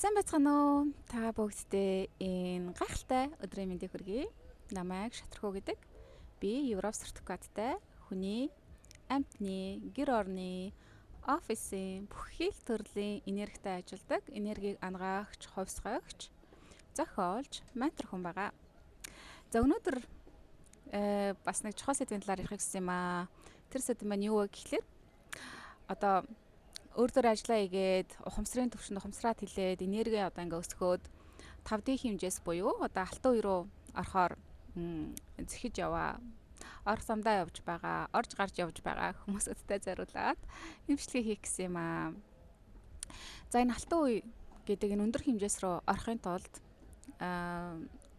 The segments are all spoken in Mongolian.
Сайн байцгаана уу? Та бүгддээ энэ гайхалтай өдрийн мэндийг хүргэе. Намайг Шатрхүү гэдэг. Би Европ сертификаттай хүний, амьтны, гэр орны, офисын бүхий л төрлийн энергитэй ажилладаг, энергийг ангаагч, хувьсгагч, зохиолч, ментор хүн байгаа. За өнөөдөр бас нэг чухал сэдвийн талаар ярих гэсэн юм аа. Тэр сэдв маань юу вэ гэхлээр одоо өөр дөр ажиллаа хийгээд ухамсарын төвшөнд ухамсараа тэлээд энерги одоо ингээ өсгөөд 5D хэмжээс буюу одоо алтан үе рүү орохоор зэхэж яваа. Орох замдаа явж байгаа, орж гарч явж байгаа хүмүүсүүдтэй зориулаад хэмжлэгээ хийх гэсэн юм аа. За энэ алтан үе гэдэг энэ өндөр хэмжээс рүү орохын тулд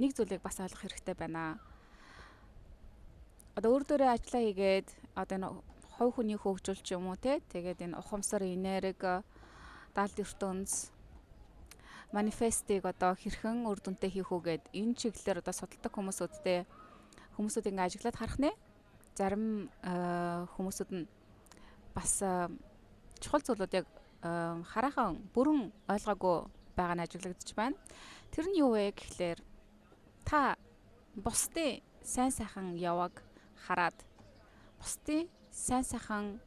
нэг зүйлийг бас ойлгох хэрэгтэй байна. Одоо өөр дөрөө ажиллаа хийгээд одоо энэ хувь хүний хөгжил ч юм уу те, тэгээд энэ ухамсар, энерги, далд ертөнц, манифестыг одоо хэрхэн үр дүнтэй хийх үү гэд энэ чиглэлээр одоо судалдаг хүмүүсүүдтэй хүмүүсүүд ингээ ажиглаад харах нэ. Зарим хүмүүсүүд нь бас чухал зүйлүүд яг хараахан бүрэн ойлгоогүй байгаа нь ажиглагдчих байна. Тэр нь юу вэ гэхлээр та бусдын сайн сайхан явааг хараад бусдын сайн сайхан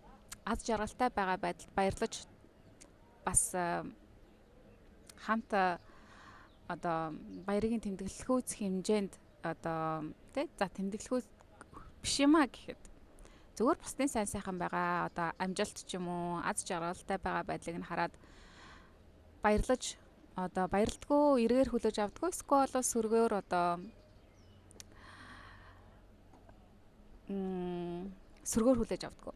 аз жаргалтай байгаа байдалд баярлаж бас хамт одоо баярыг тэмдэглэхүүц хэмжээнд одоо тий за тэмдэглэхүүц биш юм а гэхэд зөвхөн бусдын сайн сайхан байгаа одоо амжилт ч юм уу аз жаргалтай байгаа байдлыг нь хараад баярлаж одоо баярлдгөө эргээр хүлээж авдггүй эсвэл бол сөргөөр одоо сөргөөр хүлээж авдггүй.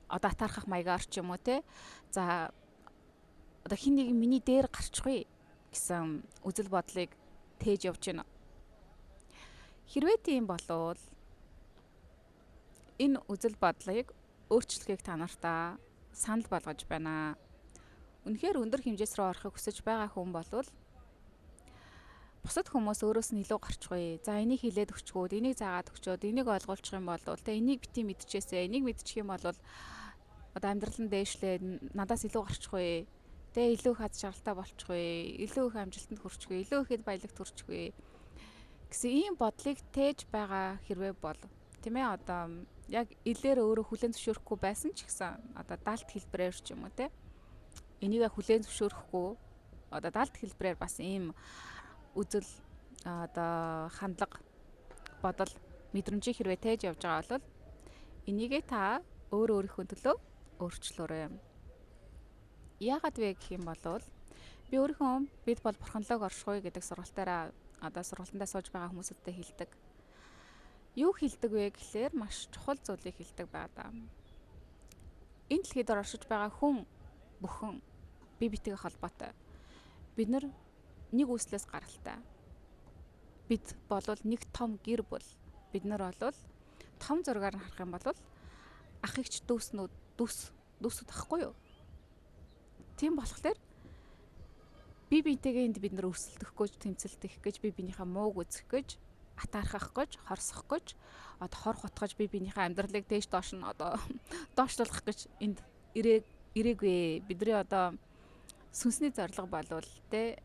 Одоо атаархах маягаар ч юм уу те. За одоо хин нэг миний дээр гарчихъя гэсэн үзэл бодлыг тээж явж байна. Хэрвээ тийм болвол энэ үзэл бодлыг өөрчлөхийг та нартаа санал болгож байна. Үнэхээр өндөр хэмжээс рүү орохыг хүсэж байгаа хүн болвол бусад хүмүүс өөрөөс нь илүү гарчихъя. За энийг хилээд өгчгөөд, энийг заагаад өгчөөд, энийг ойлгуулчих юм бол тэ энийг бити мэдчихээсэ, энийг мэдчих юм бол одоо амьдрал нь дээшлээ, надаас илүү гарчихъя. Тэ илүү их аз жаргалтай болчихъя, илүү их амжилтанд хүрчихье, илүү ихэд баялагт хүрчихье гэсэн ийм бодлыг тээж байгаа хэрвээ бол тийм ээ одоо яг илээр өөрөө хүлээн зөвшөөрөхгүй байсан ч гэсэн одоо далд хэлбэрээр ч юм уу тэ энийг хүлээн зөвшөөрөхгүй одоо далд хэлбэрээр бас ийм үзэл одоо хандлага бодол мэдрэмжийг хэрвээ тээж явж байгаа бол энийгээ та өөр өөрийнхөө төлөө өөрчлөөрэй. Яагаад вэ гэх юм бол би өөрийнхөө бид бол бурханлаг оршихуй гэдэг сургалтаараа одоо сургалтандаа сууж байгаа хүмүүсүүдтэй хэлдэг. Юу хэлдэг вэ гэхлээр маш чухал зүйлийг хэлдэг байгаа даа. Энэ дэлхий дээр оршиж байгаа хүн бүхэн бие биетэйгээ холбоотой. Бид нар нэг үүслээс гаралтай. Бид болвол нэг том гэр бүл. Бид нар болвол том зургаар нь харах юм бол ах эгч дүүснүүд дүүсүүд ахгүй юу? Тийм болохоор бие биетэйгээ энд бид нар өрсөлдөх гэж, тэмцэлдэх гэж, бие биенийхээ мууг үзэх гэж, атаархах гэж, хорсох гэж, одоо хор хотгож бие биенийхээ амьдралыг дээш доош нь одоо доошлуулах гэж энд ирээгүй. Бидний одоо сүнсний зорилго болвол тэ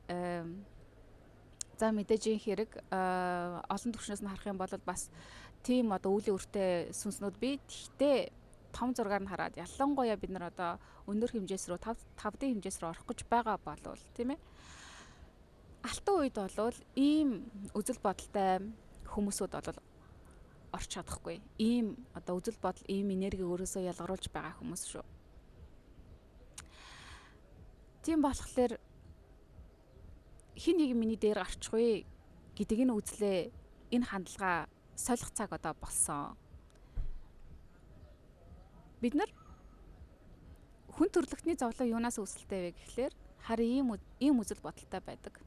за мэдээж хэрэг олон төвшнөөс нь харах юм бол бас тийм одоо үлийн үртэй сүнснүүд бий. Тэгтээ том зургаар нь хараад ялангуяа бид нар одоо өндөр хэмжээс рүү 5D хэмжээс рүү орох гэж байгаа болвол тийм ээ. Алтан үед болвол ийм үзэл бодолтой хүмүүсүүд бол орч чадахгүй. Ийм одоо үзэл бодол, ийм энерги өөрөөсөө ялгаруулж байгаа хүмүүс шүү. Тийм болохоор хин нэг миний дээр гарчихъя гэдэг энэ үзлээ, энэ хандлага солих цаг одоо болсон. Бид нар хүн төрлөختний зовлон юунаас үүсэлтэй вэ гэхлээр харин ийм үзэл бодолтой байдаг.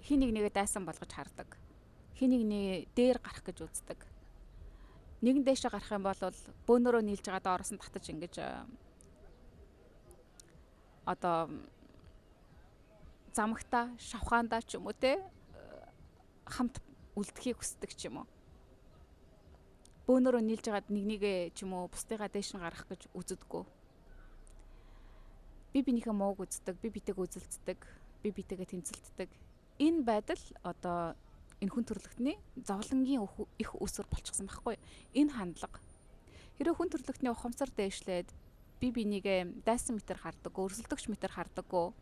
Хин нэг нэгэ дайсан болгож хардаг. Хин нэг нэг дээр гарах гэж үздэг. Нэгэн дээшээ гарах юм бол бөөнөрөө нийлж байгаа доороос нь татаж ингэж одоо замагта, шавхаандаа ч юм уу те хамт үлдэхийг хүсдэг ч юм уу. Бөөнөрөө нийлж байгаад нэг нэгэ ч юм уу бусдыгаа дээш нь гаргах гэж үздэггүй. Би биенийхээ мууг үздэг, би битэйг үзэлцдэг, би битэйгээ тэмцэлддэг. Энэ байдал одоо энэ хүн төрөлхтний зовлонгийн их үүсвэр болчихсон байхгүй. Энэ хандлага. Хэрэв хүн төрөлхтний ухамсар дээшлээд би бинийгээ дайсан мэтэр хардаг, өрсөлдөгч мэтэр хардаггүй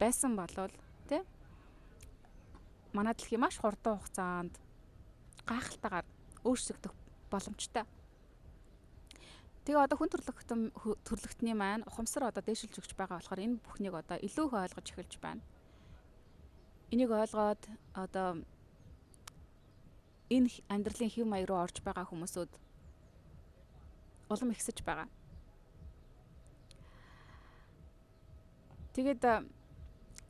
байсан болвол тий манай дэлхий маш хурдан хугацаанд гайхалтайгаар өөрчлөгдөх боломжтой. Тэгээ одоо хүн төрөлхтний маань ухамсар одоо дээшилж өгч байгаа болохоор энэ бүхнийг одоо илүү их ойлгож эхэлж байна. Энийг ойлгоод одоо энэ амьдралын хэв маяг руу орж байгаа хүмүүсүүд улам ихсэж байгаа. Тэгээд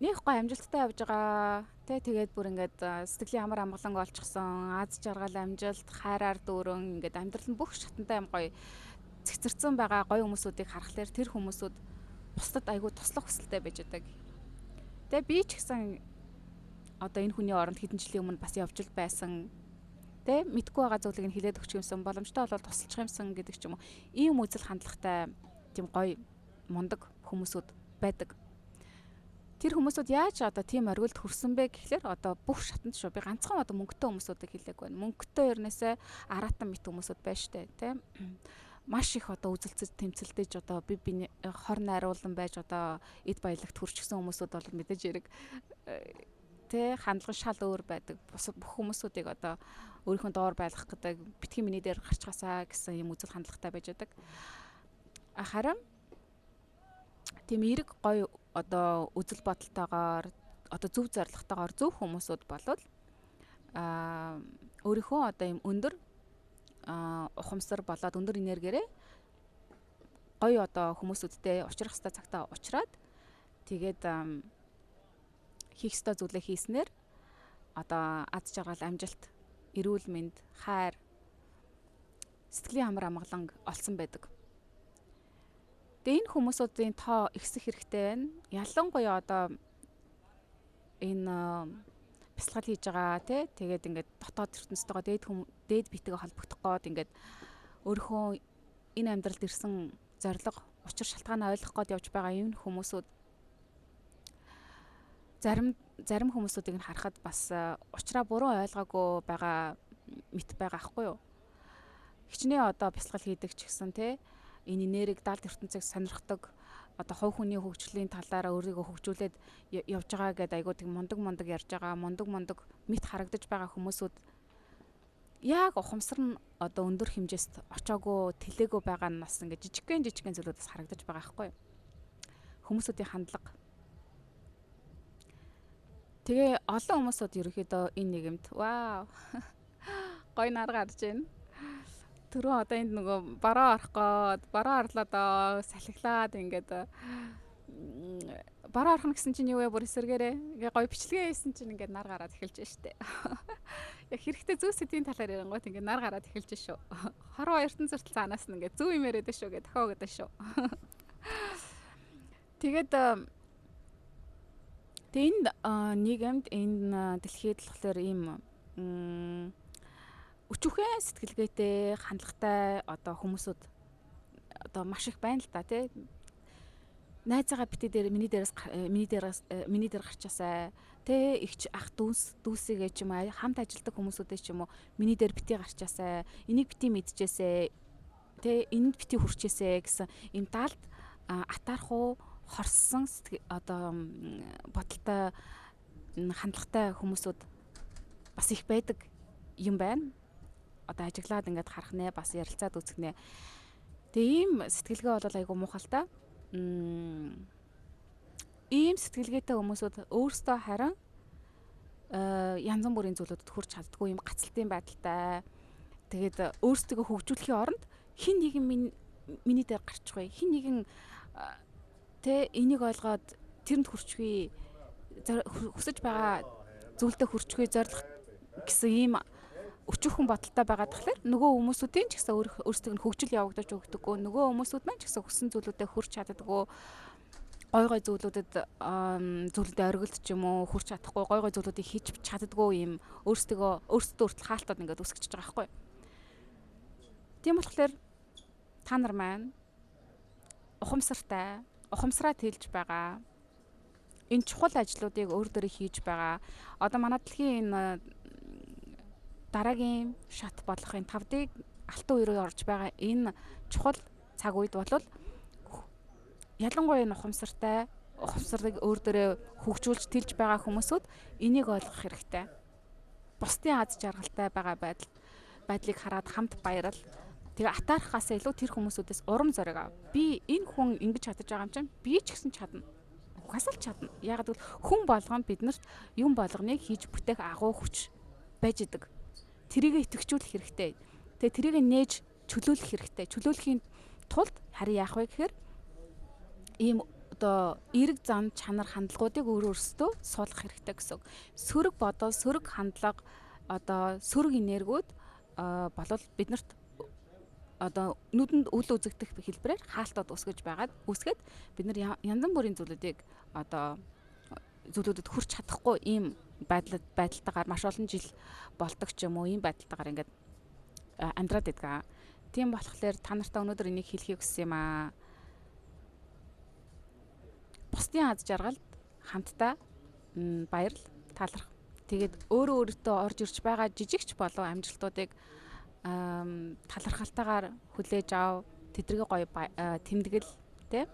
нэг гой амжилттай явж байгаа. Тэ тэгээд бүр ингээд сэтгэлийн амар амгаланг олчихсон, аз жаргал, амжилт, хайраар дүүрэн ингээд амьдрал нь бүх шатантай юм гоё цэгцэрсэн байгаа гоё хүмүүсүүдийг харахаар тэр хүмүүсүүд бусдад айгүй туслах хүсэлтэй байж байдаг. Тэгээ би ч гэсэн одоо энэ хүний оронд хэдэн жилийн өмнө бас явж л байсан. Тэ мэдгүй байгаа зүйлийг нь хилээд өгчих юмсан, боломжтой болвол тусалчих юмсан гэдэг ч юм уу. Ийм үзэл хандлагатай тийм гоё мундаг хүмүүсүүд байдаг. Тэр хүмүүсүүд яаж одоо тийм оргилд хүрсэн бэ гэхлээр одоо бүх шатанд шүү. Би ганцхан одоо мөнгөтэй хүмүүсүүдийг хэлээгүй байна. Мөнгөтэй ернээсээ араатан мэт хүмүүсүүд байна штэ, тийм. Маш их одоо үзэлцэж тэмцэлдэж одоо би биний хор найруулан байж одоо эд баялагт хүрчихсэн хүмүүсүүд бол мэдээж хэрэг тэ хандлага шал өөр байдаг. Бүх хүмүүсүүдийг одоо өөрийнхөө доор байлгах гэдэг, битгий миний дээр гарчгаасаа гэсэн юм үзэл хандлагатай байж байдаг. Харин тийм эерэг гоё одоо үзэл бодолтойгоор одоо зөв зорилготойгоор зөв хүмүүсүүд болвол өөрийнхөө одоо юм өндөр ухамсар болоод өндөр энергиэрээ гоё одоо хүмүүсүүдтэй учрах ёстой цагтаа учраад тэгээд хийх ёстой зүйлээ хийснээр одоо аз жаргал, амжилт, эрүүл мэнд, хайр, сэтгэлийн амар амгаланг олсон байдаг. Тэгээ энэ хүмүүсүүдийн тоо ихсэх хэрэгтэй байна. Ялангуяа одоо энэ бясалгал хийж байгаа тий. Тэгээд ингээд дотоод ертөнцтэйгоо дээд биетэйгээ холбогдох гээд ингээд өөрийнхөө энэ амьдралд ирсэн зорилго, учир шалтгаанаа ойлгох гээд явж байгаа энэ хүмүүсүүд зарим хүмүүсүүдийг нь харахад бас учраа буруу ойлгоогүй байгаа мэт байгаа хгүй юу. Хичнээн одоо бясалгал хийдэг ч гэсэн тий энэ энерги далд ертөнцийг сонирхдаг одоо хувь хүний хөгжлийн талаараа өөрийгөө хөгжүүлээд явж байгаа гэдээ айгуу тийм мундаг ярьж байгаа, мундаг мэт харагдаж байгаа хүмүүсүүд яг ухамсар нь одоо өндөр хэмжээст очоогүй, тэлээгүй байгаа нь бас ингээд жижигхэн зүйлүүд бас харагдаж байгаа байхгүй юу. Хүмүүсүүдийн хандлага. Тэгээ олон хүмүүсүүд ерөнхийдөө энэ нийгэмд вау гоё нар гарч байна. Түрүү одоо энд нөгөө бараа орох гээд бараа орлоо доо салхилаад ингээд бараа орох нь гэсэн чинь юу вэ бүр эсэргээрээ ингээ гоё бичлэгээ хийсэн чинь ингээд нар гараад эхэлж штэ. Яг хэрэгтэй зөв сэдвийн талаар ярингуут ингээд нар гараад эхэлж шүү. Хорвоо ертөнц хүртэл цаанаас нь ингээд зөв юм яриад шүү гэж тохио гэдэг шүү. Тэгээд энэ нийгэмд энэ дэлхийд болохоор ийм өчүүхэн сэтгэлгээтэй, хандлагатай одоо хүмүүсүүд одоо маш их байна л да тий. Найзаагаа бити дээр миний дээр гарчаасай тий, ихч ах дүүсээгээ ч юм уу хамт ажилладаг хүмүүсүүдээ ч юм уу миний дээр бити гарчаасай, энийг бити мэдчихээсэй тий, энд бити хүрчээсэй гэсэн ийм далд атаархуу хорссон одоо бодолтой хандлагатай хүмүүсүүд бас их байдаг юм байна. Одоо ажиглаад ингээд харах нэ, бас ярилцаад үзэх нэ. Тэгээ ийм сэтгэлгээ бол айгүй муухай л та. Ийм сэтгэлгээтэй хүмүүсүүд өөрсдөө харин янз бүрийн зүйлүүдэд хүрч чаддгүй юм гацалтын байдалтай. Тэгээд өөрсдөө хөгжүүлэхийн оронд хин нэгэн миний дээр гарчихвэ. Хин нэгэн тэ энийг ойлгоод тэрэнд хүрчгүй, хүсэж байгаа зүйлдээ хүрчгүй зорилго гэсэн ийм өчүүхэн бодолтой байгаа тахлаар нөгөө хүмүүсүүдийн ч гэсэн өөрсдөг нь хөгжил явагдаж өгдөггүй, нөгөө хүмүүсүүд маань ч гэсэн хүссэн зүйлүүдэд хүрч чаддаггүй, гой гой зүйлүүдэд зүйлүүдэд оргилд ч юм уу хүрч чадахгүй, гой гой зүйлүүдийг хийж чаддаггүй ийм өөрсдөө хүртэл хаалтаад ингээд үсгэж байгаа байхгүй. Тийм болохоор та нар маань ухамсартай, Ухамсараа тэлж байгаа. Энэ чухал ажлуудыг өөр дөрөө хийж байгаа. Одоо манай дэлхийн энэ дараагийн шат болох энэ 5D алтан үе рүү орж байгаа энэ чухал цаг үед бол ялангуяа энэ ухамсартай, ухамсарыг өөр дөрөө хөгжүүлж тэлж байгаа хүмүүсүүд энийг ойлгох хэрэгтэй. Бусдын аз жаргалтай байгаа байдлыг хараад хамт баярал. Тэгээ атаархахаас илүү тэр хүмүүсүүдээс урам зориг ав. Би энэ хүн ингэж чадаж байгаа юм чинь би ч гэсэн чадна. Угаасаа л чадна. Яагаад гэвэл хүн болгон биднэрт юм болгоныг хийж бүтээх агуу хүч байж идэг. Тэрийг итгэвчүүлэх хэрэгтэй. Тэгээ тэрийг нээж чөлөөлөх хэрэгтэй. Чөлөөлөхийн тулд харин яах вэ гэхээр ийм одоо эерэг зан чанар хандлагуудыг өөр өөрсдөө суулгах хэрэгтэй гэсэн үг. Сөрөг бодол, сөрөг хандлага, одоо сөрөг энергиуд болол биднэрт одоо нүдэнд үл үзэгдэх хэлбэрээр хаалтууд үүсгэж байгаад үүсгээд бид нар янз бүрийн зүйлүүдийг одоо зүйлүүдэд хүрч чадахгүй ийм байдалтайгаар маш олон жил болдог ч юм уу, ийм байдалтайгаар ингээд амьдраад иддэг. Тийм болохоор та нартай өнөөдөр энийг хэлэхийг хүссэн юм аа. Бусдын аз жаргалд хамтдаа баярл, таларх. Тэгээд өөрөө өөртөө орж ирж байгаа жижигч болов амжилтуудыг талархалтайгаар хүлээж ав, тэднийг гоё тэмдэглэл, тэ?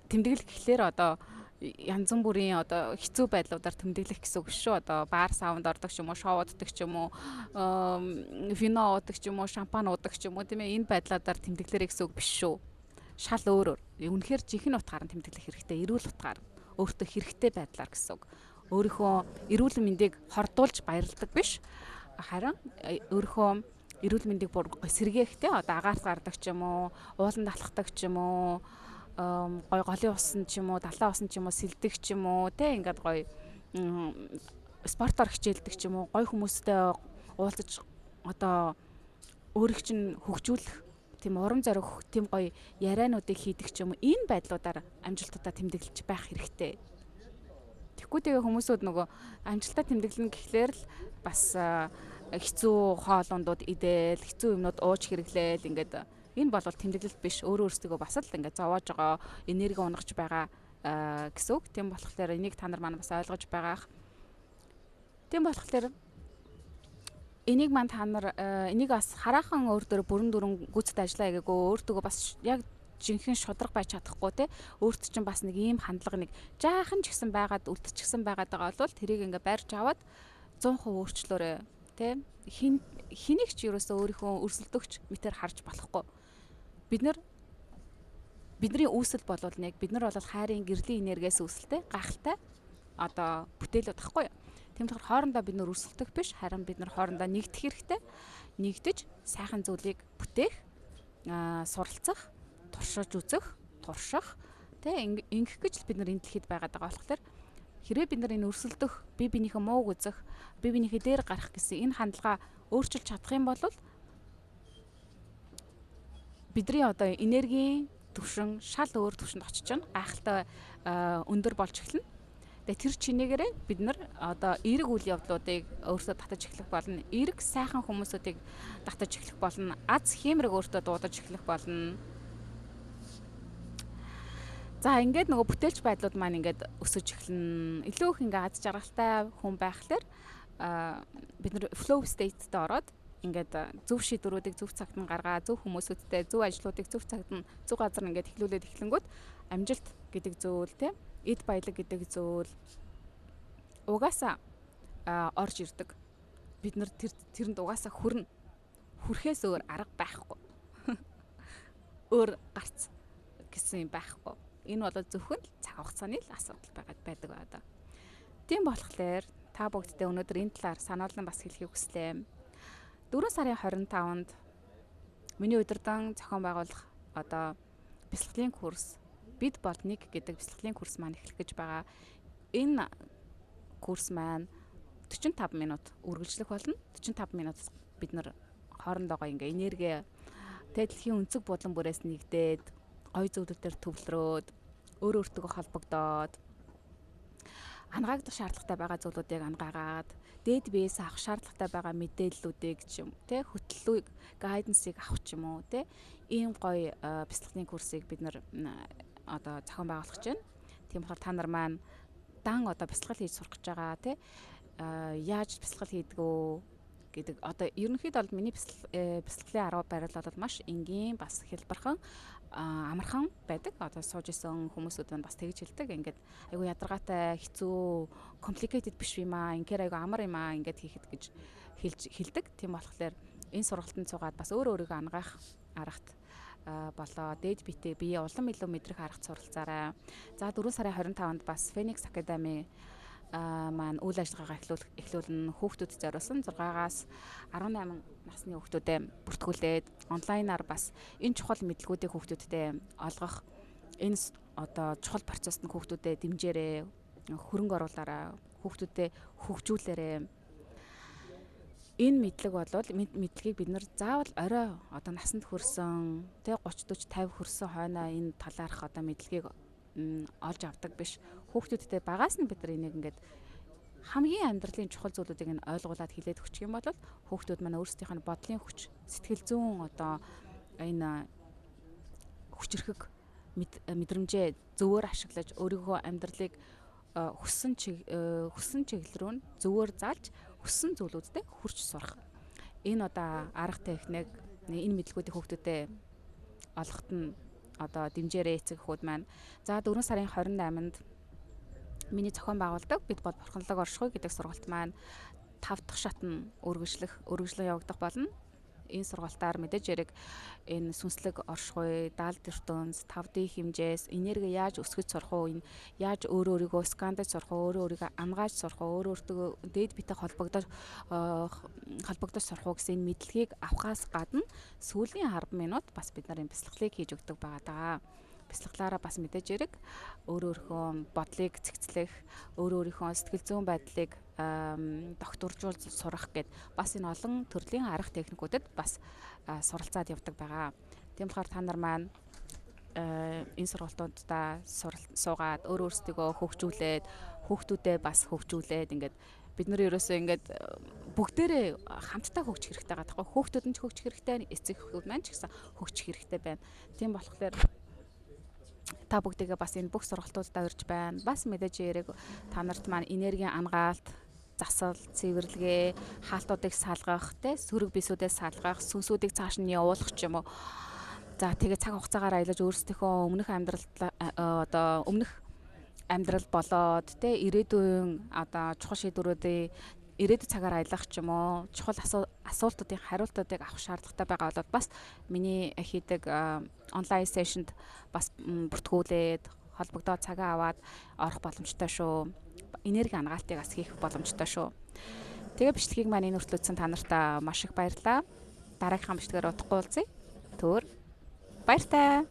Тэмдэглэл гэхлээр одоо янз бүрийн одоо хэцүү байдлуудаар тэмдэглэх гэсэн үг шүү. Одоо бар саунд ордог ч юм уу, шоу уддаг ч юм уу, вино уудаг ч юм уу, шампан уудаг ч юм уу, тийм ээ, энэ байдлуудаар тэмдэглэрэй гэсэн үг биш шүү. Шал өөрөөр. Үнэхээр жинхэнэ утгаар нь тэмдэглэх хэрэгтэй, эрүүл утгаар, өөртөө хэрэгтэй байдлаар гэсэн үг. Өөрийнхөө эрүүл мэндийг хордуулж баярладаг биш. Харин өөрийнхөө эрүүл мэндийг бүр сэргээхтэй одоо агаарт гардаг ч юм уу, ууланд алхдаг ч юм уу, гой голын усан ч юм уу, далайн усан ч юм уу, сэлдэг ч юм уу, тэ ингээд гой спортоор хичээлдэг ч юм уу, гой хүмүүстэй уулзаж одоо өөрийг чинь хөгжүүлэх тийм урам зориг өгөх тийм гоё яриануудыг хийдэг ч юм уу, энэ байдлуудаар амжилтуудаа тэмдэглэж байх хэрэгтэй. Тэгэхгүй тэгээ хүмүүсүүд нөгөө амжилтаа тэмдэглэнэ гэхлээр л бас хэцүү хоолундууд идээл, хэцүү юмнууд ууж хэрэглээл ингээд энэ бол тэмдэглэл биш. Өөрөө өөрсдөө бас л ингээд зовоож байгаа, энерги унгаж байгаа гэсэн үг. Тийм болохоор энийг та нар маань бас ойлгож байгаах. Тийм болохоор энийг маань та нар энийг бас хараахан өөр дөр бүрэн дүрэн гүйцэд ажиллаа гээгөө өөртөө бас яг жинхэнэ шударга байж чадахгүй те, өөрт чинь бас нэг ийм хандлага нэг жаахан ч гэсэн байгаад үлдчихсэн байгаад байгаа бол тэрийг ингээ барьж аваад 100% өөрчлөөрэй те. Хэнийг ч ерөөсөө өөрийнхөө өрсөлдөгч мэтэр харж болохгүй. Бид нар бидний үүсэл болвол нэг бид нар бол хайрын гэрлийн энергиэс үүсэлтэй гайхалтай одоо бүтээлүүд тахгүй юу. Тийм болохоор хоорондоо бид нар өрсөлдөх биш, харин бид нар хоорондоо нэгдэх хэрэгтэй. Нэгдэж сайхан зүйлийг бүтээх, суралцах, туршиж үзэх, турших, тэ ингэх гэж л бид нар энэ дэлхийд байгаад байгаа болохоор хэрвээ бид нар энэ өрсөлдөх, бие биенийхээ мууг үзэх, бие биенийхээ дээр гарах гэсэн энэ хандлага өөрчилж чадах юм бол бидний одоо энергийн түвшин шал өөр түвшинд очиж байна. Гайхалтай өндөр болж эхэлнэ. Тэгээ тэр чинээгээрээ бид нар одоо эерэг үйл явдлуудыг өөрсдөө татаж эхлэх болно. Эерэг сайхан хүмүүсүүдийг татаж эхлэх болно. Аз хиймрэг өөртөө дуудаж эхлэх болно. За ингээд нөгөө бүтээлч байдлууд маань ингээд өсөж эхэлнэ. Илүү их ингээд аз жаргалтай хүн байхлаар бид нар flow state-д ороод ингээд зөв шийдвэрүүдийг зөв цагт нь гаргаа, зөв хүмүүсүүдтэй, зөв ажлуудыг зөв цагт нь, зөв газар ингээд эхлүүлээд эхлэнгүүт амжилт гэдэг зүйл те, эд баялаг гэдэг зүйл угаасаа орж ирдэг. Бид нар тэрэнд угаасаа хүрнэ. Хүрхээс өөр арга байхгүй. Өөр гарц гэсэн юм байхгүй. Энэ бол зөвхөн л цаг хугацааны л асуудал байгаад байдаг одоо. Тийм болохоор та бүгдтэй өнөөдөр энэ талаар сануулсан бас хэлхийг хүслээ. 4 сарын 25-нд миний удирдан зохион байгуулах одоо бясалгалын курс бид бол нэг гэдэг бясалгалын курс маань эхлэх гэж байгаа. Энэ курс маань 45 минут үргэлжлэх болно. 45 минут бид нар хоорондоогоо ингээ энерги тэ дэлхийн өнцөг булан бүрээс нэгдээд гоё зүйлүүдээр төвлөрөөд өөр өөртөө холбогдоод ангаагдах шаардлагатай байгаа зүйлүүдийг ангаагаад дээд биеэс авах шаардлагатай байгаа мэдээллүүдийг ч юм тэ хөтлөлийг гайдансыг авах ч юм уу тэ ийм гоё бясалгалын курсыг бид нар одоо зохион байгуулах гэж байна. Тийм болохоор та нар маань дан одоо бясалгал хийж сурах гэж байгаа тий. Яаж бясалгал хийдэг үү гэдэг одоо ерөнхийдөө бол миний бясалгалын арга барил бол маш энгийн, бас хялбархан, амархан байдаг. Одоо сууж исэн хүмүүсүүд маань бас тэгж хэлдэг. Ингээд айгу ядаргаатай, хэцүү, complicated биш юм аа. Инхээр айгу амар юм аа ингээд хийхэд гэж хэлж хэлдэг. Тийм болохоор энэ сургалтанд суугаад бас өөр өөрийгөө ангаах аргат болоо дээд биетэй бие улам илүү мэдрэх аргат суралцаарай. За 4 сарын 25-нд бас Phoenix Academy маань үйл ажиллагаагаа эхлүүлнэ. Хүүхдүүдэд зориулсан 6-аас 18 насны хүүхдүүдэд бүртгүүлээд онлайнаар бас энэ чухал мэдлэгүүдийг хүүхдүүдтэй олгох, энэ одоо чухал процесс нь хүүхдүүдэд дэмжээрэй, хөрөнгө оруулаарай, хүүхдүүдэд хөгжүүлээрэй. Энэ мэдлэг бол мэдлэгийг бид нар заавал орой одоо насанд хүрсэн, тэ 30 40 50 хүрсэн хойноо энэ талаарх одоо мэдлэгийг олж авдаг биш. Хүүхдүүдтэй багаас нь бид нар энийг ингээд хамгийн амьдралын чухал зүйлүүдийг нь ойлгуулад хилээд өгчих юм бол хүүхдүүд маань өөрсдийнх нь бодлын хүч, сэтгэл зүйн одоо энэ хүчирхэг мэдрэмжээ зөвөр ашиглаж өөрийнхөө амьдралыг хүссэн чиглэл рүү нь зөвөр залж хүссэн зүйлүүдтэй хүрч сурах. Энэ одоо арга техник, энэ мэдлэгүүдийг хүүхдүүдэд олоход нь одоо дэмжээрэй эцэг эхүүд маань. За 4 сарын 28-нд миний зохион байгуулдаг бид бол бурханлаг оршихуй гэдэг сургалт маань 5 дахь шат нь өргөжлөн явагдах болно. Энэ сургалтаар мэдээж хэрэг энэ сүнслэг оршихуй, даалд ертөнц, 5D хэмжээс, энерги яаж өсгөж сурах уу, энэ яаж өөр өөрийгөө скандаж сурах уу, өөрөө өөрийгөө ангааж сурах уу, өөр өөртөө дээд биетэй холбогдож сурах уу гэсэн энэ мэдлэгийг авахаас гадна сүүлийн 10 минут бас бид нар энэ бясалгалыг хийж өгдөг байгаа даа. Бясалгалаараа бас мэдээж хэрэг өөр өөрийнхөө бодлыг цэгцлэх, өөр өөрийнхөө сэтгэл зүйн байдлыг докторжуулж сурах гэд бас энэ олон төрлийн арга техникүүдэд бас суралцаад явдаг байгаа. Тийм болохоор та нар маань энэ сургалтуудаа суугаад өөр өөрсдийгөө хөгжүүлээд, хүүхдүүдээ бас хөгжүүлээд ингээд бид нар ерөөсөө ингээд бүгдээрээ хамтдаа хөгжих хэрэгтэй байгаа байхгүй. Хүүхдүүд нь ч хөгжих хэрэгтэй, эцэг эхүүд маань ч гэсэн хөгжих хэрэгтэй байна. Тийм болохоор та бүгдийгээ бас энэ бүх сургалтуудаа урьж байна. Бас мэдээж хэрэг та нарт маань энергийн ангаалт, засал, цэвэрлэгээ, хаалтуудыг салгах, тэ сөрөг бисүүдээс салгах, сүнсүүдийг цааш нь явуулах ч юм уу. За тэгээ цаг хугацаагаар аялаж өөрсдийнхөө өмнөх амьдралд одоо өмнөх амьдрал болоод тэ ирээдүйн одоо чухал шийдвэрүүдийг ирээдүйн цагаар аялах ч юм уу, чухал асуултуудын хариултуудыг авах шаардлагатай байгаа бол бас миний хийдэг онлайн сешнд бас бүртгүүлээд холбогдоод цагаа аваад орох боломжтой шүү. Энерги ангаалтыг бас хийх боломжтой шүү. Тэгээ бичлэгийг маань энэ хүртэл үзсэн та нарт маш их баярлалаа. Дараагийнхаа бичлэгээр удахгүй уулзъя. Түр баяртай.